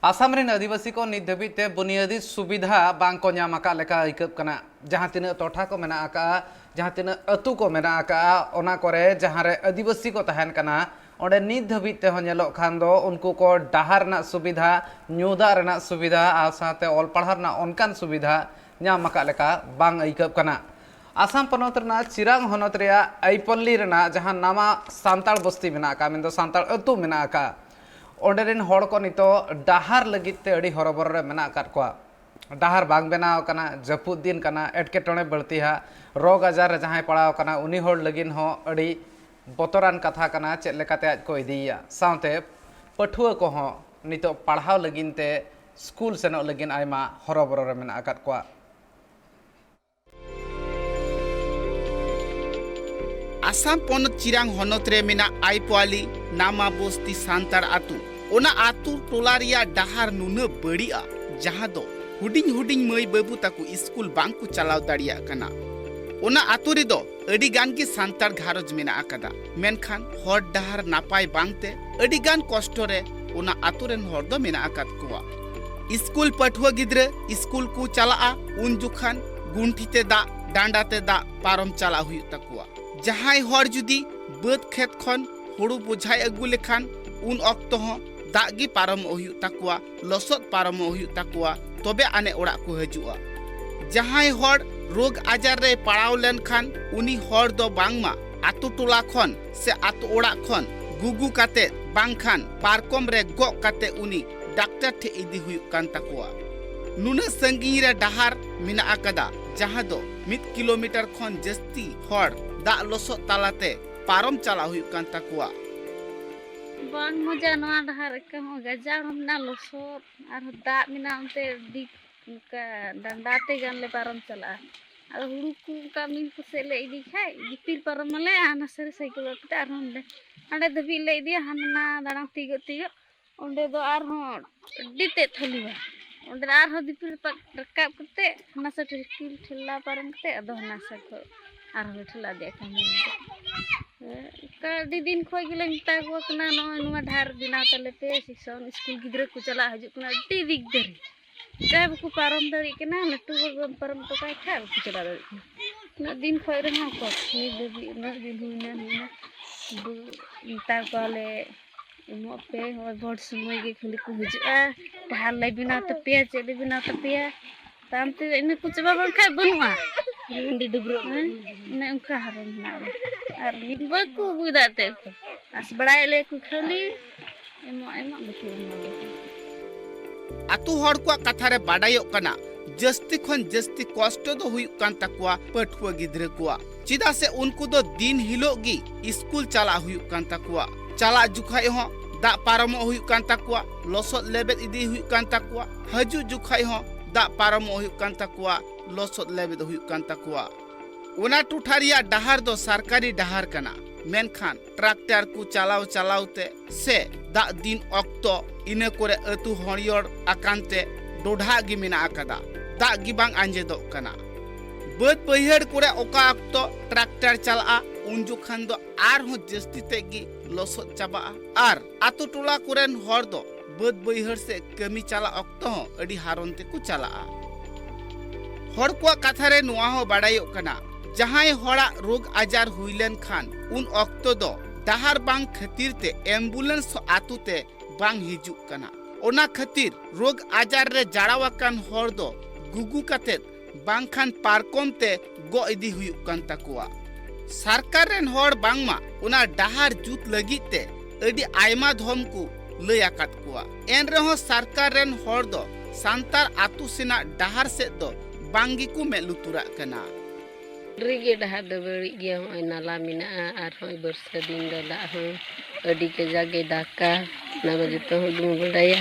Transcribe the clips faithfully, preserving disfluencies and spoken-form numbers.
ᱟᱥᱟᱢ ᱨᱮᱱ ᱟᱹᱫᱤᱵᱟᱹᱥᱤ ᱠᱚ ᱱᱤᱛ ᱫᱷᱟᱹᱵᱤᱡ ᱛᱮ ᱵᱩᱱᱤᱭᱟᱹᱫᱤ ᱥᱩᱵᱤᱫᱷᱟ ᱵᱟᱝ ᱠᱚ ᱧᱟᱢ ᱟᱠᱟᱫ ᱞᱮᱠᱟ ᱟᱹᱭᱠᱟᱹᱜ ᱠᱟᱱᱟ᱾ ᱡᱟᱦᱟᱸ ᱛᱤᱱᱟᱹᱜ ᱴᱚᱴᱷᱟ ᱠᱚ ᱢᱮᱱᱟᱜ ᱟᱠᱟᱫᱼᱟ, ᱡᱟᱦᱟᱸ ᱛᱤᱱᱟᱹᱜ ᱟᱹᱛᱩ ᱠᱚ ᱢᱮᱱᱟᱜ ᱟᱠᱟᱫᱼᱟ, ᱚᱱᱟ ᱠᱚᱨᱮ ᱡᱟᱦᱟᱸ ᱨᱮ ᱟᱹᱫᱤᱵᱟᱹᱥᱤ ᱠᱚ ᱛᱟᱦᱮᱱ ᱠᱟᱱᱟ, ᱚᱸᱰᱮ ᱱᱤᱛ ᱫᱷᱟᱹᱵᱤᱡ ᱛᱮᱦᱚᱸ ᱧᱮᱞᱚᱜ ᱠᱷᱟᱱ ᱫᱚ ᱩᱱᱠᱩ ᱠᱚ ᱰᱟᱦᱟᱨ ᱨᱮᱱᱟᱜ ᱥᱩᱵᱤᱫᱷᱟ, ᱧᱩ ᱫᱟᱜ ᱨᱮᱱᱟᱜ ᱥᱩᱵᱤᱫᱷᱟ ᱟᱨ ᱥᱟᱶᱛᱮ ᱚᱞ ᱯᱟᱲᱦᱟᱣ ᱨᱮᱱᱟᱜ ᱚᱱᱠᱟᱱ ᱥᱩᱵᱤᱫᱷᱟ ᱧᱟᱢ ᱟᱠᱟᱫ ᱞᱮᱠᱟ ᱵᱟᱝ ᱟᱹᱭᱠᱟᱹᱜ ᱠᱟᱱᱟ᱾ ᱟᱥᱟᱢ ᱯᱚᱱᱚᱛ ᱨᱮᱱᱟᱜ ᱪᱤᱨᱟᱝ ᱦᱚᱱᱚᱛ ᱨᱮᱭᱟᱜ ᱟᱭᱯᱚᱞᱞᱤ ᱨᱮᱱᱟᱜ ᱡᱟᱦᱟᱸ ᱱᱟᱣᱟ ᱥᱟᱱᱛᱟᱲ ᱵᱚᱥᱛᱤ ᱢᱮᱱᱟᱜ ᱟᱠᱟᱫ, ᱢᱮᱱᱫᱚ ᱥᱟᱱᱛᱟᱲ ᱟᱹᱛᱩ ᱢᱮᱱᱟᱜ ᱟᱠᱟᱫ, ᱚᱸᱰᱮ ᱨᱮᱱ ᱦᱚᱲ ᱠᱚ ᱱᱤᱛᱚᱜ ᱰᱟᱦᱟᱨ ᱞᱟᱹᱜᱤᱫ ᱛᱮ ᱟᱹᱰᱤ ᱦᱚᱨᱚᱵᱚᱨᱚ ᱨᱮ ᱢᱮᱱᱟᱜ ᱟᱠᱟᱫ ᱠᱚᱣᱟ᱾ ᱰᱟᱦᱟᱨ ᱵᱟᱝ ᱵᱮᱱᱟᱣ ᱟᱠᱟᱱᱟ, ᱡᱟᱹᱯᱩᱫ ᱫᱤᱱ ᱠᱟᱱᱟ, ᱮᱴᱠᱮᱴᱚᱬᱮ ᱵᱟᱹᱲᱛᱤ ᱦᱟᱸᱜ, ᱨᱳᱜᱽ ᱟᱡᱟᱨ ᱨᱮ ᱡᱟᱦᱟᱸᱭ ᱯᱟᱲᱟᱣ ᱟᱠᱟᱱᱟ, ᱩᱱᱤ ᱦᱚᱲ ᱞᱟᱹᱜᱤᱫ ᱦᱚᱸ ᱟᱹᱰᱤ ᱵᱚᱛᱚᱨᱟᱱ ᱠᱟᱛᱷᱟ ᱠᱟᱱᱟ, ᱪᱮᱫ ᱞᱮᱠᱟᱛᱮ ᱟᱡ ᱠᱚ ᱤᱫᱤᱭᱮᱭᱟ᱾ ᱥᱟᱶᱛᱮ ᱯᱟᱹᱴᱷᱩᱣᱟᱹ ᱠᱚᱦᱚᱸ ᱱᱤᱛᱚᱜ ᱯᱟᱲᱦᱟᱣ ᱞᱟᱹᱜᱤᱫ ᱛᱮ ᱥᱠᱩᱞ ᱥᱮᱱᱚᱜ ᱞᱟᱹᱜᱤᱫ ᱟᱭᱢᱟ ᱦᱚᱨᱚᱵᱚᱨᱚ ᱨᱮ ᱢᱮᱱᱟᱜ ᱟᱠᱟᱫ ᱠᱚᱣᱟ᱾ ᱟᱥᱟᱢ ᱯᱚᱱᱚᱛ ᱪᱤᱨᱟᱝ ᱦᱚᱱᱚᱛ ᱨᱮ ᱢᱮᱱᱟᱜ ᱟᱭᱯᱚᱣᱟᱞᱤ ᱱᱟᱢᱟ ᱵᱚᱥᱛᱤ ᱥᱟᱱᱛᱟᱲ ᱟᱛᱳ᱾ ᱚᱱᱟ ᱟᱛᱳ ᱴᱚᱞᱟ ᱨᱮᱭᱟᱜ ᱰᱟᱦᱟᱨ ᱱᱩᱱᱟᱹᱜ ᱵᱟᱹᱲᱤᱡᱼᱟ, ᱡᱟᱦᱟᱸ ᱫᱚ ᱦᱩᱰᱤᱧ ᱦᱩᱰᱤᱧ ᱢᱟᱹᱭ ᱵᱟᱹᱵᱩ ᱛᱟᱠᱚ ᱥᱠᱩᱞ ᱵᱟᱝ ᱠᱚ ᱪᱟᱞᱟᱣ ᱫᱟᱲᱮᱭᱟᱜ ᱠᱟᱱᱟ᱾ ᱚᱱᱟ ᱟᱛᱳ ᱨᱮᱫᱚ ᱟᱹᱰᱤ ᱜᱟᱱ ᱜᱮ ᱥᱟᱱᱛᱟᱲ ᱜᱷᱟᱨᱚᱸᱡᱽ ᱢᱮᱱᱟᱜ ᱟᱠᱟᱫᱟ, ᱢᱮᱱᱠᱷᱟᱱ ᱦᱚᱨ ᱰᱟᱦᱟᱨ ᱱᱟᱯᱟᱭ ᱵᱟᱝᱛᱮ ᱟᱹᱰᱤ ᱜᱟᱱ ᱠᱚᱥᱴᱚ ᱨᱮ ᱚᱱᱟ ᱟᱛᱳ ᱨᱮᱱ ᱦᱚᱲ ᱫᱚ ᱢᱮᱱᱟᱜ ᱟᱠᱟᱫ ᱠᱚᱣᱟ᱾ ᱥᱠᱩᱞ ᱯᱟᱹᱴᱷᱩᱣᱟᱹ ᱜᱤᱫᱽᱨᱟᱹ ᱥᱠᱩᱞ ᱠᱚ ᱪᱟᱞᱟᱜᱼᱟ, ᱩᱱ ᱡᱚᱠᱷᱟᱱ ᱜᱩᱱᱴᱷᱤ ᱛᱮ ᱫᱟᱜ, ᱰᱟᱸᱰᱟ ᱛᱮ ᱫᱟᱜ ᱯᱟᱨᱚᱢ ᱪᱟᱞᱟᱜ ᱦᱩᱭᱩᱜ ᱛᱟᱠᱚᱣᱟ᱾ ᱡᱟᱦᱟᱸᱭ ᱦᱚᱲ ᱡᱩᱫᱤ ᱵᱟᱹᱫᱽ ᱠᱷᱮᱛ ᱠᱷᱚᱱ ᱦᱩᱲᱩ ᱵᱚᱡᱷᱟᱭ ᱟᱹᱜᱩ ᱞᱮᱠᱷᱟᱱ, ᱩᱱ ᱚᱠᱛᱚ ᱦᱚᱸ ᱫᱟᱜ ᱜᱮ ᱯᱟᱨᱚᱢᱚᱜ ᱦᱩᱭᱩᱜ ᱛᱟᱠᱚᱣᱟ, ᱞᱚᱥᱚᱫ ᱯᱟᱨᱚᱢᱚᱜ ᱦᱩᱭᱩᱜ ᱛᱟᱠᱚᱣᱟ, ᱛᱚᱵᱮ ᱟᱱᱮ ᱚᱲᱟᱜ ᱠᱚ ᱦᱤᱡᱩᱜᱼᱟ᱾ ᱡᱟᱦᱟᱸᱭ ᱦᱚᱲ ᱨᱳᱜᱽ ᱟᱡᱟᱨ ᱨᱮᱭ ᱯᱟᱲᱟᱣ ᱞᱮᱱᱠᱷᱟᱱ, ᱩᱱᱤ ᱦᱚᱲ ᱫᱚ ᱵᱟᱝᱢᱟ ᱟᱛᱳ ᱴᱚᱞᱟ ᱠᱷᱚᱱ ᱥᱮ ᱟᱛᱳ ᱚᱲᱟᱜ ᱠᱷᱚᱱ ᱜᱩᱜᱩ ᱠᱟᱛᱮ ᱵᱟᱝᱠᱷᱟᱱ ᱯᱟᱨᱠᱚᱢ ᱨᱮ ᱜᱚᱜ ᱠᱟᱛᱮ ᱩᱱᱤ ᱰᱟᱠᱛᱟᱨ ᱴᱷᱮᱱ ᱤᱫᱤ ᱦᱩᱭᱩᱜ ᱠᱟᱱ ᱛᱟᱠᱚᱣᱟ᱾ ᱱᱩᱱᱟᱹᱜ ᱥᱟᱺᱜᱤᱧ ᱨᱮ ᱰᱟᱦᱟᱨ ᱢᱮᱱᱟᱜ ᱟᱠᱟᱫᱟ, ᱡᱟᱦᱟᱸ ᱫᱚ ᱢᱤᱫ ᱠᱤᱞᱳᱢᱤᱴᱟᱨ ᱠᱷᱚᱱ ᱡᱟᱹᱥᱛᱤ ᱦᱚᱲ ᱫᱟᱜ ᱞᱚᱥᱚᱫ ᱛᱟᱞᱟᱛᱮ ᱯᱟᱨᱚᱢ ᱪᱟᱞᱟᱜ ᱦᱩᱭᱩᱜ ᱠᱟᱱ ᱛᱟᱠᱚᱣᱟ᱾ ᱵᱟᱝ ᱢᱚᱡᱟ ᱱᱚᱣᱟ ᱰᱟᱦᱟᱨ, ᱮᱠᱟᱞ ᱦᱚᱸ ᱜᱟᱡᱟᱲ ᱦᱚᱸ ᱢᱮᱱᱟᱜᱼᱟ, ᱞᱚᱥᱚᱫ ᱟᱨᱦᱚᱸ ᱫᱟᱜ ᱢᱮᱱᱟᱜᱼᱟ, ᱚᱱᱛᱮ ᱟᱹᱰᱤ ᱚᱱᱠᱟ ᱰᱟᱸᱰᱟ ᱛᱮ ᱜᱟᱱ ᱞᱮ ᱯᱟᱨᱚᱢ ᱪᱟᱞᱟᱜᱼᱟ᱾ ᱟᱫᱚ ᱦᱩᱲᱩ ᱠᱚ ᱚᱱᱠᱟ ᱢᱤᱞ ᱠᱚᱥᱮᱫ ᱞᱮ ᱤᱫᱤ ᱠᱷᱟᱡ ᱫᱤᱯᱤᱞ ᱯᱟᱨᱚᱢ ᱟᱞᱮ ᱟᱨ ᱱᱟᱥᱮ ᱨᱮ ᱥᱟᱭᱠᱮᱞ ᱚᱨ ᱠᱟᱛᱮ ᱟᱨᱦᱚᱸ ᱱᱚᱰᱮ ᱦᱟᱸᱰᱮ ᱫᱷᱟᱹᱵᱤᱡ ᱞᱮ ᱤᱫᱤᱭᱟ, ᱦᱟᱱᱟ ᱫᱟᱬᱟᱱ ᱛᱤᱭᱳᱜ ᱛᱤᱭᱳᱜ ᱚᱸᱰᱮ ᱫᱚ ᱟᱨᱦᱚᱸ ᱟᱹᱰᱤ ᱛᱮᱫ ᱴᱷᱟᱹᱞᱤᱣᱟ᱾ ᱚᱸᱰᱮ ᱟᱨᱦᱚᱸ ᱫᱤᱯᱤᱞ ᱨᱟᱠᱟᱵ ᱠᱟᱛᱮ ᱦᱟᱱᱟ ᱥᱟᱭᱠᱮᱞ ᱴᱷᱮᱞᱟ ᱯᱟᱨᱚᱢ ᱠᱟᱛᱮ ᱟᱫᱚ ᱦᱟᱱᱟ ᱥᱟᱭᱠᱮᱞ ᱟᱨᱦᱚᱸ ᱞᱮ ᱴᱷᱮᱞᱟ ᱤᱫᱤᱭᱟ ᱠᱟᱹᱢᱤ᱾ ᱚᱱᱠᱟ ᱟᱹᱰᱤ ᱫᱤᱱ ᱠᱷᱚᱱ ᱜᱮᱞᱮ ᱢᱮᱛᱟ ᱠᱚ ᱠᱟᱱᱟ, ᱱᱚᱜᱼᱚᱭ ᱱᱚᱣᱟ ᱰᱟᱦᱟᱨ ᱵᱮᱱᱟᱣ ᱛᱟᱞᱮ ᱯᱮ, ᱥᱮᱠᱥᱚᱱ ᱥᱠᱩᱞ ᱜᱤᱫᱽᱨᱟᱹ ᱠᱚ ᱪᱟᱞᱟᱜ ᱦᱤᱡᱩᱜ ᱠᱟᱱᱟ ᱟᱹᱰᱤ ᱫᱤᱠ ᱫᱟᱨᱮ᱾ ᱚᱠᱟ ᱵᱟᱠᱚ ᱯᱟᱨᱚᱢ ᱫᱟᱲᱮᱭᱟᱜ ᱠᱟᱱᱟ, ᱞᱟᱹᱴᱩ ᱦᱚᱲ ᱵᱟᱢ ᱯᱟᱨᱚᱢ ᱦᱚᱴᱚ ᱠᱟᱭ ᱠᱷᱟᱡ ᱵᱟᱠᱚ ᱪᱟᱞᱟᱣ ᱫᱟᱲᱮᱭᱟᱜ ᱠᱟᱱᱟ᱾ ᱩᱱᱟᱹᱜ ᱫᱤᱱ ᱠᱷᱚᱱ ᱨᱮᱦᱚᱸ ᱚᱠᱚᱭ ᱱᱤᱛ ᱫᱷᱟᱹᱵᱤᱡ ᱩᱱᱟᱹᱜ ᱫᱤᱱ ᱦᱩᱭᱱᱟ, ᱦᱩᱭᱱᱟ, ᱟᱫᱚ ᱢᱮᱛᱟ ᱠᱚᱣᱟᱞᱮ ᱮᱢᱚᱜ ᱯᱮ, ᱦᱚᱸᱜᱼᱚᱭ ᱵᱷᱳᱴ ᱥᱚᱢᱚᱭ ᱜᱮ ᱠᱷᱟᱹᱞᱤ ᱠᱚ ᱦᱤᱡᱩᱜᱼᱟ, ᱰᱟᱦᱟᱨ ᱞᱮ ᱵᱮᱱᱟᱣ ᱛᱟᱯᱮᱭᱟ, ᱪᱮᱫ ᱞᱮ ᱵᱮᱱᱟᱣ ᱛᱟᱯᱮᱭᱟ, ᱛᱟᱭᱚᱢ ᱛᱮ ᱤᱱᱟᱹ ᱠᱚ ᱪᱟᱵᱟ ᱵᱟᱝᱠᱷᱟᱡ ᱵᱟᱹᱱᱩᱜᱼᱟ᱾ ᱦᱮᱸ? ᱚᱱᱮ ᱚᱱᱠᱟ ᱦᱟᱨᱚᱱ ᱢᱮᱱᱟᱜᱼᱟ᱾ ᱟᱨ ᱱᱤᱛ ᱵᱟᱠᱚ ᱟᱹᱜᱩᱭᱮᱫᱟ ᱮᱱᱛᱮᱫ ᱠᱚ᱾ ᱟᱥ ᱵᱟᱲᱟᱭᱮᱫ ᱞᱮᱭᱟ ᱠᱚ ᱠᱷᱟᱹᱞᱤ ᱮᱢᱚᱜ, ᱮᱢᱚᱜ ᱵᱟᱠᱚ ᱮᱢᱚᱜ᱾ ᱟᱛᱳ ᱦᱚᱲ ᱠᱚᱣᱟᱜ ᱠᱟᱛᱷᱟ ᱨᱮ ᱵᱟᱰᱟᱭᱚᱜ ᱠᱟᱱᱟ, ᱡᱟᱹᱥᱛᱤ ᱠᱷᱚᱱ ᱡᱟᱹᱥᱛᱤ ᱠᱚᱥᱴᱚ ᱫᱚ ᱦᱩᱭᱩᱜ ᱠᱟᱱ ᱛᱟᱠᱚᱣᱟ ᱯᱟᱹᱴᱷᱩᱣᱟᱹ ᱜᱤᱫᱽᱨᱟᱹ ᱠᱚᱣᱟᱜ᱾ ᱪᱮᱫᱟᱜ ᱥᱮ ᱩᱱᱠᱩ ᱫᱚ ᱫᱤᱱ ᱦᱤᱞᱳᱜ ᱜᱮ ᱥᱠᱩᱞ ᱪᱟᱞᱟᱜ ᱦᱩᱭᱩᱜ ᱠᱟᱱ ᱛᱟᱠᱚᱣᱟ᱾ ᱪᱟᱞᱟᱜ ᱡᱚᱠᱷᱟᱡ ᱦᱚᱸ ᱫᱟᱜ ᱯᱟᱨᱚᱢᱚᱜ ᱦᱩᱭᱩᱜ ᱠᱟᱱ ᱛᱟᱠᱚᱣᱟ, ᱞᱚᱥᱚᱫ ᱞᱮᱵᱮᱫ ᱤᱫᱤ ᱦᱩᱭᱩᱜ ᱠᱟᱱ ᱛᱟᱠᱚᱣᱟ᱾ ᱦᱤᱡᱩᱜ ᱡᱚᱠᱷᱟᱡ ᱦᱚᱸ ᱫᱟᱜ ᱯᱟᱨᱚᱢᱚᱜ ᱦᱩᱭᱩᱜ ᱠᱟᱱ ᱛᱟᱠᱚᱣᱟ, ᱞᱚᱥᱚᱫ ᱞᱮᱵᱮᱫ ᱦᱩᱭᱩᱜ ᱠᱟᱱ ᱛᱟᱠᱚᱣᱟ᱾ ᱚᱱᱟ ᱴᱚᱴᱷᱟ ᱨᱮᱭᱟᱜ ᱰᱟᱦᱟᱨ ᱫᱚ ᱥᱚᱨᱠᱟᱨᱤ ᱰᱟᱦᱟᱨ ᱠᱟᱱᱟ, ᱢᱮᱱᱠᱷᱟᱱ ᱴᱨᱟᱠᱴᱟᱨ ᱠᱚ ᱪᱟᱞᱟᱣ ᱪᱟᱞᱟᱣ ᱛᱮ ᱥᱮ ᱫᱟᱜ ᱫᱤᱱ ᱚᱠᱛᱚ ᱤᱱᱟᱹ ᱠᱚᱨᱮ ᱟᱹᱛᱩ ᱦᱚᱲᱭᱚᱲ ᱟᱠᱟᱱ ᱛᱮ ᱰᱚᱰᱷᱟᱜ ᱜᱮ ᱢᱮᱱᱟᱜ ᱟᱠᱟᱫᱟ, ᱫᱟᱜ ᱜᱮ ᱵᱟᱝ ᱟᱸᱡᱮᱫᱚᱜ ᱠᱟᱱᱟ᱾ ᱵᱟᱹᱫᱽ ᱵᱟᱹᱭᱦᱟᱹᱲ ᱠᱚᱨᱮ ᱚᱠᱟ ᱚᱠᱛᱚ ᱴᱨᱟᱠᱴᱟᱨ ᱪᱟᱞᱟᱜᱼᱟ, ᱩᱱ ᱡᱚᱠᱷᱟᱱ ᱫᱚ ᱟᱨᱦᱚᱸ ᱡᱟᱹᱥᱛᱤ ᱛᱮᱫ ᱜᱮ ᱞᱚᱥᱚᱫ ᱪᱟᱵᱟᱜᱼᱟ᱾ ᱟᱨ ᱟᱛᱳ ᱴᱚᱞᱟ ᱠᱚᱨᱮᱱ ᱦᱚᱲ ᱫᱚ ᱵᱟᱹᱫᱽ ᱵᱟᱹᱭᱦᱟᱹᱲ ᱥᱮᱫ ᱠᱟᱹᱢᱤ ᱪᱟᱞᱟᱜ ᱚᱠᱛᱚ ᱦᱚᱸ ᱟᱹᱰᱤ ᱦᱟᱨᱚᱱ ᱛᱮᱠᱚ ᱪᱟᱞᱟᱜᱼᱟ᱾ ᱦᱚᱲ ᱠᱚᱣᱟᱜ ᱠᱟᱛᱷᱟ ᱨᱮ ᱱᱚᱣᱟ ᱦᱚᱸ ᱵᱟᱰᱟᱭᱚᱜ ᱠᱟᱱᱟ, ᱡᱟᱦᱟᱸᱭ ᱦᱚᱲᱟᱜ ᱨᱳᱜᱽ ᱟᱡᱟᱨ ᱦᱩᱭ ᱞᱮᱱ ᱠᱷᱟᱱ ᱩᱱ ᱚᱠᱛᱚ ᱫᱚ ᱰᱟᱦᱟᱨ ᱵᱟᱝ ᱠᱷᱟᱹᱛᱤᱨ ᱛᱮ ᱮᱢᱵᱩᱞᱮᱱᱥ ᱦᱚᱸ ᱟᱛᱳ ᱛᱮ ᱵᱟᱝ ᱦᱤᱡᱩᱜ ᱠᱟᱱᱟ᱾ ᱚᱱᱟ ᱠᱷᱟᱹᱛᱤᱨ ᱨᱳᱜᱽ ᱟᱡᱟᱨ ᱨᱮ ᱡᱟᱲᱟᱣ ᱟᱠᱟᱱ ᱦᱚᱲ ᱫᱚ ᱜᱩᱜᱩ ᱠᱟᱛᱮᱫ ᱵᱟᱝᱠᱷᱟᱱ ᱯᱟᱨᱠᱚᱢ ᱛᱮ ᱜᱚᱜ ᱤᱫᱤ ᱦᱩᱭᱩᱜ ᱠᱟᱱ ᱛᱟᱠᱚᱣᱟ᱾ ᱥᱚᱨᱠᱟᱨ ᱨᱮᱱ ᱦᱚᱲ ᱵᱟᱝᱢᱟ ᱚᱱᱟ ᱰᱟᱦᱟᱨ ᱡᱩᱛ ᱞᱟᱹᱜᱤᱫ ᱛᱮ ᱟᱹᱰᱤ ᱟᱭᱢᱟ ᱫᱷᱚᱢ ᱠᱚ ᱞᱟᱹᱭ ᱟᱠᱟᱫ ᱠᱚᱣᱟ᱾ ᱮᱱ ᱨᱮᱦᱚᱸ ᱥᱚᱨᱠᱟᱨ ᱨᱮᱱ ᱦᱚᱲ ᱫᱚ ᱥᱟᱱᱛᱟᱲ ᱟᱛᱳ ᱥᱮᱱᱟᱜ ᱰᱟᱦᱟᱨ ᱥᱮᱫ ᱫᱚ ᱵᱟᱝ ᱜᱮᱠᱚ ᱢᱮᱫ ᱞᱩᱛᱩᱨᱟᱜ ᱠᱟᱱᱟ᱾ ᱟᱹᱰᱤ ᱜᱮ ᱰᱟᱦᱟᱨ ᱫᱚ ᱵᱟᱹᱲᱤᱡ ᱜᱮᱭᱟ᱾ ᱦᱚᱸᱜᱼᱚᱭ ᱱᱟᱞᱟ ᱢᱮᱱᱟᱜᱼᱟ ᱟᱨ ᱦᱚᱸᱜᱼᱚᱭ ᱵᱟᱹᱨᱥᱟᱹ ᱫᱤᱱ ᱫᱚ ᱫᱟᱜ ᱦᱚᱸ ᱟᱹᱰᱤ ᱠᱟᱡᱟᱠ ᱜᱮ ᱫᱟᱜᱟ᱾ ᱚᱱᱟ ᱢᱟ ᱡᱚᱛᱚ ᱦᱚᱲ ᱜᱮᱵᱚᱱ ᱵᱟᱰᱟᱭᱟ᱾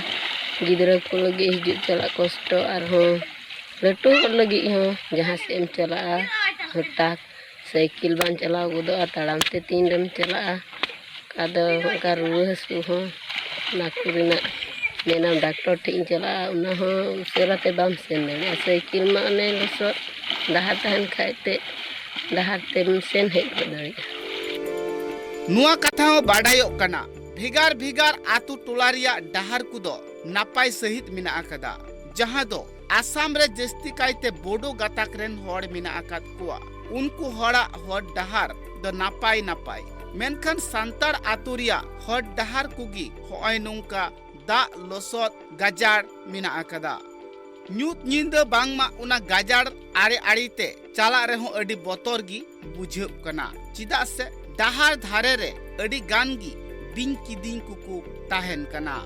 ᱜᱤᱫᱽᱨᱟᱹ ᱠᱚ ᱞᱟᱹᱜᱤᱫ ᱦᱤᱡᱩᱜ ᱪᱟᱞᱟᱜ ᱠᱚᱥᱴᱚ, ᱟᱨᱦᱚᱸ ᱞᱟᱹᱴᱩ ᱦᱚᱲ ᱞᱟᱹᱜᱤᱫ ᱦᱚᱸ ᱡᱟᱦᱟᱸ ᱥᱮᱫ ᱮᱢ ᱪᱟᱞᱟᱜᱼᱟ, ᱦᱚᱴᱟᱛ ᱥᱟᱭᱠᱮᱞ ᱵᱟᱝ ᱪᱟᱞᱟᱣ ᱜᱚᱫᱚᱜᱼᱟ, ᱛᱟᱲᱟᱢ ᱛᱮ ᱛᱤᱱ ᱨᱮᱢ ᱪᱟᱞᱟᱜᱼᱟ? ᱟᱫᱚ ᱚᱱᱠᱟ ᱨᱩᱣᱟᱹ ᱦᱟᱹᱥᱩ ᱦᱚᱸ ᱚᱱᱟ ᱠᱚᱨᱮᱱᱟᱜ ᱢᱮᱱᱟᱢ ᱰᱟᱠᱴᱚᱨ ᱴᱷᱮᱡ ᱤᱧ ᱪᱟᱞᱟᱜᱼᱟ, ᱚᱱᱟ ᱦᱚᱸ ᱩᱥᱟᱹᱨᱟ ᱛᱮ ᱵᱟᱢ ᱥᱮᱱ ᱫᱟᱲᱮᱭᱟᱜᱼᱟ᱾ ᱥᱟᱭᱠᱮᱞ ᱢᱟ ᱚᱱᱮ ᱞᱚᱥᱚᱫ ᱰᱟᱦᱟᱨ ᱛᱟᱦᱮᱱ ᱠᱷᱟᱡ ᱛᱮ ᱰᱟᱦᱟᱨ ᱛᱮᱢ ᱥᱮᱱ ᱦᱮᱡ ᱜᱚᱫ ᱫᱟᱲᱮᱭᱟᱜᱼᱟ᱾ ᱱᱚᱣᱟ ᱠᱟᱛᱷᱟ ᱦᱚᱸ ᱵᱟᱰᱟᱭᱚᱜ ᱠᱟᱱᱟ, ᱵᱷᱮᱜᱟᱨ ᱵᱷᱮᱜᱟᱨ ᱟᱛᱳ ᱴᱚᱞᱟ ᱨᱮᱭᱟᱜ ᱰᱟᱦᱟᱨ ᱠᱚᱫᱚ ᱱᱟᱯᱟᱭ ᱥᱟᱹᱦᱤᱡ ᱢᱮᱱᱟᱜ ᱟᱠᱟᱫᱟ, ᱡᱟᱦᱟᱸ ᱫᱚ ᱟᱥᱟᱢ ᱨᱮ ᱡᱟᱹᱥᱛᱤ ᱠᱟᱭᱛᱮ ᱵᱳᱰᱳ ᱜᱟᱛᱟᱠ ᱨᱮᱱ ᱦᱚᱲ ᱢᱮᱱᱟᱜ ᱟᱠᱟᱫ ᱠᱚᱣᱟ᱾ ᱩᱱᱠᱩ ᱦᱚᱲᱟᱜ ᱦᱚᱨ ᱰᱟᱦᱟᱨ ᱫᱚ ᱱᱟᱯᱟᱭ ᱱᱟᱯᱟᱭ, ᱢᱮᱱᱠᱷᱟᱱ ᱥᱟᱱᱛᱟᱲ ᱟᱛᱳ ᱨᱮᱭᱟᱜ ᱦᱚᱨ ᱰᱟᱦᱟᱨ ᱠᱚᱜᱮ ᱦᱚᱸᱜᱼᱚᱭ ᱱᱚᱝᱠᱟ ᱫᱟᱜ, ᱞᱚᱥᱚᱫ, ᱜᱟᱡᱟᱲ ᱢᱮᱱᱟᱜ ᱟᱠᱟᱫᱟ᱾ ᱧᱩᱛ ᱧᱤᱫᱟᱹ ᱵᱟᱝᱢᱟ ᱚᱱᱟ ᱜᱟᱡᱟᱲ ᱟᱲᱮ ᱟᱲᱮ ᱛᱮ ᱪᱟᱞᱟᱜ ᱨᱮᱦᱚᱸ ᱟᱹᱰᱤ ᱵᱚᱛᱚᱨ ᱜᱮ ᱵᱩᱡᱷᱟᱹᱜ ᱠᱟᱱᱟ, ᱪᱮᱫᱟᱜ ᱥᱮ ᱰᱟᱦᱟᱨ ᱫᱷᱟᱨᱮ ᱨᱮ ᱟᱹᱰᱤ ᱜᱟᱱ ᱜᱮ ᱵᱤᱧ ᱠᱤᱫᱤᱧ ᱠᱚᱠᱚ ᱛᱟᱦᱮᱱ ᱠᱟᱱᱟ᱾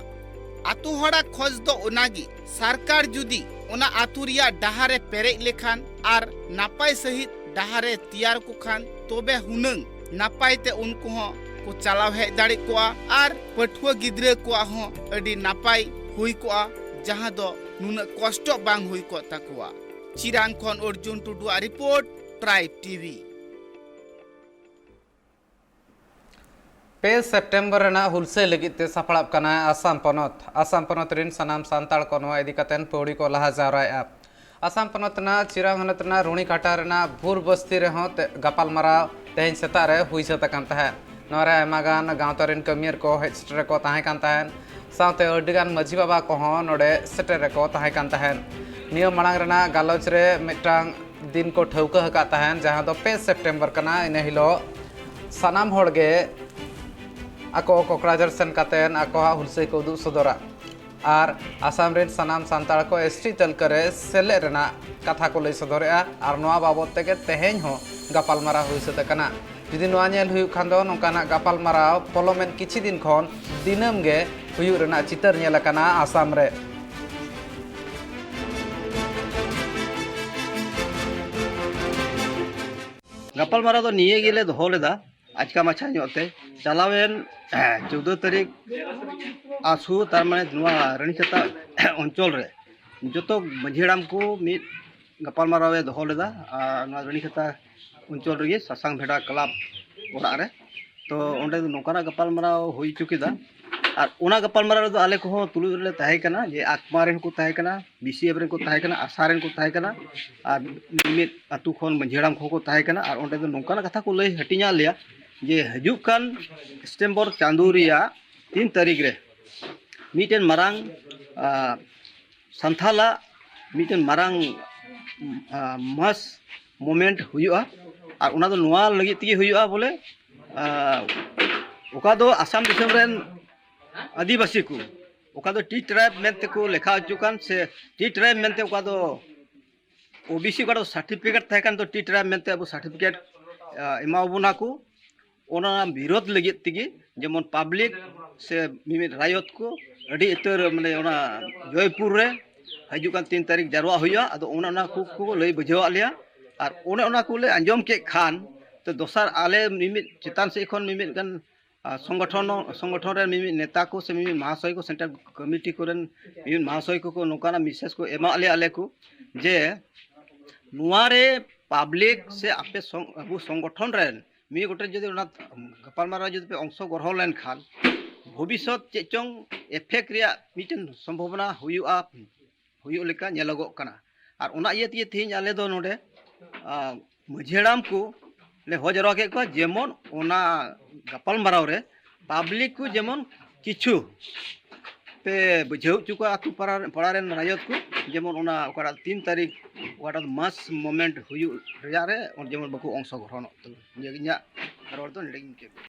ᱟᱛᱳ ᱦᱚᱲᱟᱜ ᱠᱷᱚᱡᱽ ᱫᱚ ᱚᱱᱟᱜᱮ, ᱥᱚᱨᱠᱟᱨ ᱡᱩᱫᱤ ᱚᱱᱟ ᱟᱛᱳ ᱨᱮᱭᱟᱜ ᱰᱟᱦᱟᱨ ᱮ ᱯᱮᱨᱮᱡ ᱞᱮᱠᱷᱟᱱ ᱟᱨ ᱱᱟᱯᱟᱭ ᱥᱟᱹᱦᱤᱡ ᱰᱟᱦᱟᱨ ᱮ ᱛᱮᱭᱟᱨ ᱠᱚ ᱠᱷᱟᱱ, ᱛᱚᱵᱮ ᱦᱩᱱᱟᱹᱝ ᱱᱟᱯᱟᱭ ᱛᱮ ᱩᱱᱠᱩ ᱦᱚᱸ ᱠᱚ ᱪᱟᱞᱟᱣ ᱦᱮᱡ ᱫᱟᱲᱮ ᱠᱚᱜᱼᱟ ᱟᱨ ᱯᱟᱹᱴᱷᱩᱣᱟᱹ ᱜᱤᱫᱽᱨᱟᱹ ᱠᱚᱣᱟᱜ ᱦᱚᱸ ᱟᱹᱰᱤ ᱱᱟᱯᱟᱭ ᱦᱩᱭ ᱠᱚᱜᱼᱟ, ᱡᱟᱦᱟᱸ ᱫᱚ ᱱᱩᱱᱟᱹᱜ ᱠᱚᱥᱴᱚ ᱵᱟᱝ ᱦᱩᱭ ᱠᱚᱜ ᱛᱟᱠᱚᱣᱟ᱾ ᱪᱤᱨᱟᱝ ᱠᱷᱚᱱ ᱚᱨᱡᱩᱱ ᱴᱩᱰᱩᱣᱟᱜ ᱨᱤᱯᱳᱨᱴ, ᱴᱨᱟᱭᱤᱵᱽ ᱴᱤᱵᱷᱤ᱾ ᱯᱮ ᱥᱮᱯᱴᱮᱢᱵᱚᱨ ᱨᱮᱱᱟᱜ ᱦᱩᱞᱥᱟᱹᱭ ᱞᱟᱹᱜᱤᱫ ᱛᱮ ᱥᱟᱯᱲᱟᱜ ᱠᱟᱱᱟ ᱟᱥᱟᱢ ᱯᱚᱱᱚᱛ᱾ ᱟᱥᱟᱢ ᱯᱚᱱᱚᱛ ᱨᱮᱱ ᱥᱟᱱᱟᱢ ᱥᱟᱱᱛᱟᱲ ᱠᱚ ᱱᱚᱣᱟ ᱤᱫᱤ ᱠᱟᱛᱮ ᱯᱟᱹᱣᱲᱤ ᱠᱚ ᱞᱟᱦᱟ ᱡᱟᱣᱨᱟᱭᱮᱫᱼᱟ᱾ ᱟᱥᱟᱢ ᱯᱚᱱᱚᱛ ᱨᱮᱱᱟᱜ ᱪᱤᱨᱟᱝ ᱦᱚᱱᱚᱛ ᱨᱮᱱᱟᱜ ᱨᱩᱱᱤᱠᱟᱴᱟ ᱨᱮᱱᱟᱜ ᱵᱷᱩᱨ ᱵᱚᱥᱛᱤ ᱨᱮᱦᱚᱸ ᱛᱮ-, ᱜᱟᱯᱟᱞᱢᱟᱨᱟᱣ ᱛᱮᱦᱮᱧ ᱥᱮᱛᱟᱜ ᱨᱮ ᱦᱩᱭ ᱥᱟᱹᱛ ᱟᱠᱟᱱ ᱛᱟᱦᱮᱸᱫ᱾ ᱱᱚᱣᱟ ᱨᱮ ᱟᱭᱢᱟ ᱜᱟᱱ ᱜᱟᱶᱛᱟ ᱨᱮᱱ ᱠᱟᱹᱢᱤᱭᱟᱹ ᱠᱚ ᱦᱮᱡ ᱥᱮᱴᱮᱨ ᱠᱚ ᱛᱟᱦᱮᱸ ᱠᱟᱱ ᱛᱟᱦᱮᱸᱫ, ᱥᱟᱶᱛᱮ ᱟᱹᱰᱤ ᱜᱟᱱ ᱢᱟᱹᱡᱷᱤ ᱵᱟᱵᱟ ᱠᱚᱦᱚᱸ ᱱᱚᱰᱮ ᱥᱮᱴᱮᱨ ᱨᱮᱠᱚ ᱛᱟᱦᱮᱸ ᱠᱟᱱ ᱛᱟᱦᱮᱸᱫ᱾ ᱱᱤᱭᱟᱹ ᱢᱟᱲᱟᱝ ᱨᱮᱱᱟᱜ ᱜᱟᱞᱚᱪ ᱨᱮ ᱢᱤᱫᱴᱟᱝ ᱫᱤᱱ ᱠᱚ ᱴᱷᱟᱹᱣᱠᱟᱹ ᱟᱠᱟᱫ ᱛᱟᱦᱮᱸᱫ, ᱡᱟᱦᱟᱸ ᱫᱚ ᱯᱮ ᱥᱮᱯᱴᱮᱢᱵᱚᱨ ᱠᱟᱱᱟ᱾ ᱤᱱᱟᱹ ᱦᱤᱞᱳᱜ ᱥᱟᱱᱟᱢ ᱦᱚᱲ ᱜᱮ ᱟᱠᱚ ᱠᱚᱠᱲᱟᱡᱷᱚᱨ ᱥᱮᱱ ᱠᱟᱛᱮᱫ ᱟᱠᱚᱣᱟᱜ ᱦᱩᱞᱥᱟᱹᱭ ᱠᱚ ᱩᱫᱩᱜ ᱥᱚᱫᱚᱨᱟ᱾ ᱟᱨ ᱟᱥᱟᱢ ᱨᱮᱱ ᱥᱟᱱᱟᱢ ᱥᱟᱱᱛᱟᱲ ᱠᱚ ᱮᱥ ᱴᱤ ᱛᱟᱹᱞᱠᱟᱹ ᱨᱮ ᱥᱮᱞᱮᱫ ᱨᱮᱱᱟᱜ ᱠᱟᱛᱷᱟ ᱠᱚ ᱞᱟᱹᱭ ᱥᱚᱫᱚᱨᱮᱫᱼᱟ᱾ ᱟᱨ ᱱᱚᱣᱟ ᱵᱟᱵᱚᱫ ᱛᱮᱜᱮ ᱛᱮᱦᱮᱧ ᱦᱚᱸ ᱜᱟᱯᱟᱞᱢᱟᱨᱟᱣ ᱦᱩᱭ ᱥᱟᱹᱛ ᱟᱠᱟᱱᱟ᱾ ᱡᱩᱫᱤ ᱱᱚᱣᱟ ᱧᱮᱞ ᱦᱩᱭᱩᱜ ᱠᱷᱟᱱ ᱫᱚ, ᱱᱚᱝᱠᱟᱱᱟᱜ ᱜᱟᱯᱟᱞᱢᱟᱨᱟᱣ ᱯᱚᱞᱚᱢᱮᱱ ᱠᱤᱪᱷᱤ ᱫᱤᱱ ᱠᱷᱚᱱ ᱫᱤᱱᱟᱹᱢ ᱜᱮ ᱦᱩᱭᱩᱜ ᱨᱮᱱᱟᱜ ᱪᱤᱛᱟᱹᱨ ᱧᱮᱞ ᱟᱠᱟᱱᱟ ᱟᱥᱟᱢ ᱨᱮ᱾ ᱜᱟᱯᱟᱞᱢᱟᱨᱟᱣ ᱫᱚ ᱱᱤᱭᱟᱹ ᱜᱮᱞᱮ ᱫᱚᱦᱚ ᱞᱮᱫᱟ, ᱟᱪᱠᱟ ᱢᱟᱪᱷᱟ ᱧᱚᱜ ᱛᱮ᱾ ᱪᱟᱞᱟᱣᱮᱱ ᱪᱳᱫᱫᱳ ᱛᱟᱹᱨᱤᱠᱷ ᱟᱥᱩ, ᱛᱟᱨ ᱢᱟᱱᱮ ᱱᱚᱣᱟ ᱨᱟᱱᱤᱪᱷᱟᱛᱟ ᱚᱧᱪᱚᱞ ᱨᱮ ᱡᱚᱛᱚ ᱢᱟᱹᱡᱷᱤ ᱦᱟᱲᱟᱢ ᱠᱚ ᱢᱤᱫ ᱜᱟᱯᱟᱞᱢᱟᱨᱟᱣ ᱮ ᱫᱚᱦᱚ ᱞᱮᱫᱟ, ᱟᱨ ᱱᱚᱣᱟ ᱨᱟᱱᱤᱪᱷᱟᱛᱟ ᱚᱧᱪᱚᱞ ᱨᱮᱜᱮ ᱥᱟᱥᱟᱝ ᱵᱷᱮᱰᱟ ᱠᱞᱟᱵᱽ ᱚᱲᱟᱜ ᱨᱮ᱾ ᱛᱚ ᱚᱸᱰᱮ ᱫᱚ ᱱᱚᱝᱠᱟᱱᱟᱜ ᱜᱟᱯᱟᱞᱢᱟᱨᱟᱣ ᱦᱩᱭ ᱦᱚᱪᱚ ᱠᱮᱫᱟ᱾ ᱟᱨ ᱚᱱᱟ ᱜᱟᱯᱟᱞᱢᱟᱨᱟᱣ ᱨᱮᱫᱚ ᱟᱞᱮ ᱠᱚᱦᱚᱸ ᱛᱩᱞᱩᱡ ᱨᱮᱞᱮ ᱛᱟᱦᱮᱸ ᱠᱟᱱᱟ, ᱡᱮ ᱟᱠᱢᱟ ᱨᱮᱱ ᱠᱚ ᱛᱟᱦᱮᱸ ᱠᱟᱱᱟ, ᱵᱤ ᱥᱤ ᱮᱯᱷ ᱨᱮᱱ ᱠᱚ ᱛᱟᱦᱮᱸ ᱠᱟᱱᱟ, ᱟᱥᱟ ᱨᱮᱱ ᱠᱚ ᱛᱟᱦᱮᱸ ᱠᱟᱱᱟ, ᱟᱨ ᱢᱤᱢᱤᱫ ᱟᱹᱛᱩ ᱠᱷᱚᱱ ᱢᱟᱹᱡᱷᱤ ᱦᱟᱲᱟᱢ ᱠᱚᱦᱚᱸ ᱠᱚ ᱛᱟᱦᱮᱸ ᱠᱟᱱᱟ᱾ ᱟᱨ ᱚᱸᱰᱮ ᱫᱚ ᱱᱚᱝᱠᱟᱱᱟᱜ ᱠᱟᱛᱷᱟ ᱠᱚ ᱞᱟᱹᱭ ᱦᱟᱹᱴᱤᱧᱟᱫ ᱞᱮᱭᱟ ᱡᱮ ᱦᱤᱡᱩᱜ ᱠᱟᱱ ᱥᱮᱯᱴᱮᱢᱵᱚᱨ ᱪᱟᱸᱫᱳ ᱨᱮᱭᱟᱜ ᱛᱤᱱ ᱛᱟᱹᱨᱤᱠᱷ ᱨᱮ ᱢᱤᱫᱴᱮᱱ ᱢᱟᱨᱟᱝ ᱥᱟᱱᱛᱷᱟᱞᱟᱜ ᱢᱤᱫᱴᱮᱱ ᱢᱟᱨᱟᱝ ᱢᱟᱥ ᱢᱩᱵᱷᱢᱮᱱᱴ ᱦᱩᱭᱩᱜᱼᱟ᱾ ᱟᱨ ᱚᱱᱟ ᱫᱚ ᱱᱚᱣᱟ ᱞᱟᱹᱜᱤᱫ ᱛᱮᱜᱮ ᱦᱩᱭᱩᱜᱼᱟ ᱵᱚᱞᱮ, ᱚᱠᱟ ᱫᱚ ᱟᱥᱟᱢ ᱫᱤᱥᱚᱢ ᱨᱮᱱ ᱟᱹᱫᱤᱵᱟᱹᱥᱤ ᱠᱚ, ᱚᱠᱟ ᱫᱚ ᱴᱤ ᱴᱨᱟᱭᱤᱵᱽ ᱢᱮᱱᱛᱮ ᱠᱚ ᱞᱮᱠᱷᱟ ᱦᱚᱪᱚ ᱠᱟᱱ, ᱥᱮ ᱴᱤ ᱴᱨᱟᱭᱤᱵᱽ ᱢᱮᱱᱛᱮ ᱚᱠᱟ ᱫᱚ ᱳᱵᱤᱥᱤ ᱚᱠᱟ ᱫᱚ ᱥᱟᱨᱴᱤᱯᱷᱤᱠᱮᱴ ᱛᱟᱦᱮᱸ ᱠᱟᱱ ᱫᱚ ᱴᱤ ᱴᱨᱟᱭᱤᱵᱽ ᱢᱮᱱᱛᱮ ᱟᱵᱚ ᱥᱟᱨᱴᱤᱯᱷᱤᱠᱮᱴ ᱮᱢᱟ ᱵᱚᱱᱟ ᱠᱚ, ᱚᱱᱟ ᱵᱤᱨᱳᱫᱷ ᱞᱟᱹᱜᱤᱫ ᱛᱮᱜᱮ ᱡᱮᱢᱚᱱ ᱯᱟᱵᱽᱞᱤᱠ ᱥᱮ ᱢᱤᱢᱤᱫ ᱨᱟᱭᱚᱛ ᱠᱚ ᱟᱹᱰᱤ ᱩᱛᱟᱹᱨ ᱢᱟᱱᱮ ᱚᱱᱟ ᱡᱚᱭᱯᱩᱨ ᱨᱮ ᱦᱤᱡᱩᱜ ᱠᱟᱱ ᱛᱤᱱ ᱛᱟᱹᱨᱤᱠᱷ ᱡᱟᱨᱣᱟᱜ ᱦᱩᱭᱩᱜᱼᱟ᱾ ᱟᱫᱚ ᱚᱱᱮ ᱚᱱᱟ ᱠᱚ ᱠᱚ ᱞᱟᱹᱭ ᱵᱩᱡᱷᱟᱹᱣᱟᱫ ᱞᱮᱭᱟ᱾ ᱟᱨ ᱚᱱᱮ ᱚᱱᱟ ᱠᱚᱞᱮ ᱟᱸᱡᱚᱢ ᱠᱮᱫ ᱠᱷᱟᱱ ᱛᱚ ᱫᱚᱥᱟᱨ ᱟᱞᱮ ᱢᱤᱢᱤᱫ ᱪᱮᱛᱟᱱ ᱥᱮᱫ ᱠᱷᱚᱱ ᱢᱤᱢᱤᱫ ᱜᱟᱱ ᱥᱚᱝᱜᱚᱴᱷᱚᱱ ᱥᱚᱝᱜᱚᱴᱷᱚᱱ ᱨᱮᱱ ᱢᱤᱢᱤᱫ ᱱᱮᱛᱟ ᱠᱚ ᱥᱮ ᱢᱤᱢᱤᱫ ᱢᱟᱦᱟᱥᱚᱭ ᱠᱚ ᱥᱮᱱᱴᱨᱟᱞ ᱠᱚᱢᱤᱴᱤ ᱠᱚᱨᱮᱱ ᱢᱤᱢᱤᱫ ᱢᱟᱦᱟᱥᱚᱭ ᱠᱚᱠᱚ ᱱᱚᱝᱠᱟᱱᱟᱜ ᱢᱮᱥᱮᱡᱽ ᱠᱚ ᱮᱢᱟᱜ ᱞᱮᱭᱟ ᱟᱞᱮ ᱠᱚ ᱡᱮ ᱱᱚᱣᱟ ᱨᱮ ᱯᱟᱵᱽᱞᱤᱠ ᱥᱮ ᱟᱯᱮ ᱥᱚᱝ- ᱟᱵᱚ ᱥᱚᱝᱜᱚᱴᱷᱚᱱ ᱨᱮᱱ ᱢᱤᱫ ᱜᱚᱴᱮᱡ ᱡᱩᱫᱤ ᱚᱱᱟ ᱜᱟᱯᱟᱞᱢᱟᱨᱟᱣ ᱡᱩᱫᱤ ᱯᱮ ᱚᱝᱥᱚᱜᱨᱚᱦᱚᱱ ᱞᱮᱱᱠᱷᱟᱱ ᱵᱷᱚᱵᱤᱥᱥᱚᱛ ᱪᱮᱫ ᱪᱚᱝ ᱮᱯᱷᱮᱠᱴ ᱨᱮᱭᱟᱜ ᱢᱤᱫᱴᱮᱱ ᱥᱚᱢᱵᱷᱚᱵᱚᱱᱟ ᱦᱩᱭᱩᱜᱼᱟ, ᱦᱩᱭᱩᱜ ᱞᱮᱠᱟ ᱧᱮᱞᱚᱜᱚᱜ ᱠᱟᱱᱟ᱾ ᱟᱨ ᱚᱱᱟ ᱤᱭᱟᱹ ᱛᱮᱜᱮ ᱛᱮᱦᱮᱧ ᱟᱞᱮ ᱫᱚ ᱱᱚᱰᱮ ᱢᱟᱹᱡᱷᱤ ᱦᱟᱲᱟᱢ ᱠᱚ ᱞᱮ ᱦᱚᱦᱚ ᱡᱟᱣᱨᱟ ᱠᱮᱫ ᱠᱚᱣᱟ, ᱡᱮᱢᱚᱱ ᱚᱱᱟ ᱜᱟᱯᱟᱞᱢᱟᱨᱟᱣ ᱨᱮ ᱯᱟᱵᱽᱞᱤᱠ ᱠᱚ ᱡᱮᱢᱚᱱ ᱠᱤᱪᱷᱩ ᱯᱮ ᱵᱩᱡᱷᱟᱹᱣ ᱦᱚᱪᱚ ᱠᱚᱣᱟ ᱟᱹᱛᱩ ᱯᱟᱲᱟ ᱯᱟᱲᱟ ᱨᱮᱱ ᱨᱟᱭᱚᱛ ᱠᱚ, ᱡᱮᱢᱚᱱ ᱚᱱᱟ ᱚᱠᱟᱴᱟᱜ ᱛᱤᱱ ᱛᱟᱹᱨᱤᱠᱷ ᱚᱠᱟᱴᱟᱜ ᱢᱟᱥ ᱢᱩᱵᱷᱢᱮᱱᱴ ᱦᱩᱭᱩᱜ ᱨᱮᱭᱟᱜ ᱨᱮ ᱡᱮᱢᱚᱱ ᱵᱟᱠᱚ ᱚᱝᱥᱚᱜᱨᱚᱦᱚᱱᱚᱜ ᱛᱟᱵᱚᱱ᱾ ᱱᱤᱭᱟᱹ ᱜᱮ ᱤᱧᱟᱹᱜ ᱨᱚᱲ ᱫᱚ ᱱᱚᱰᱮ ᱜᱤᱧ ᱢᱩᱪᱟᱹᱫ ᱠᱮᱫᱟ᱾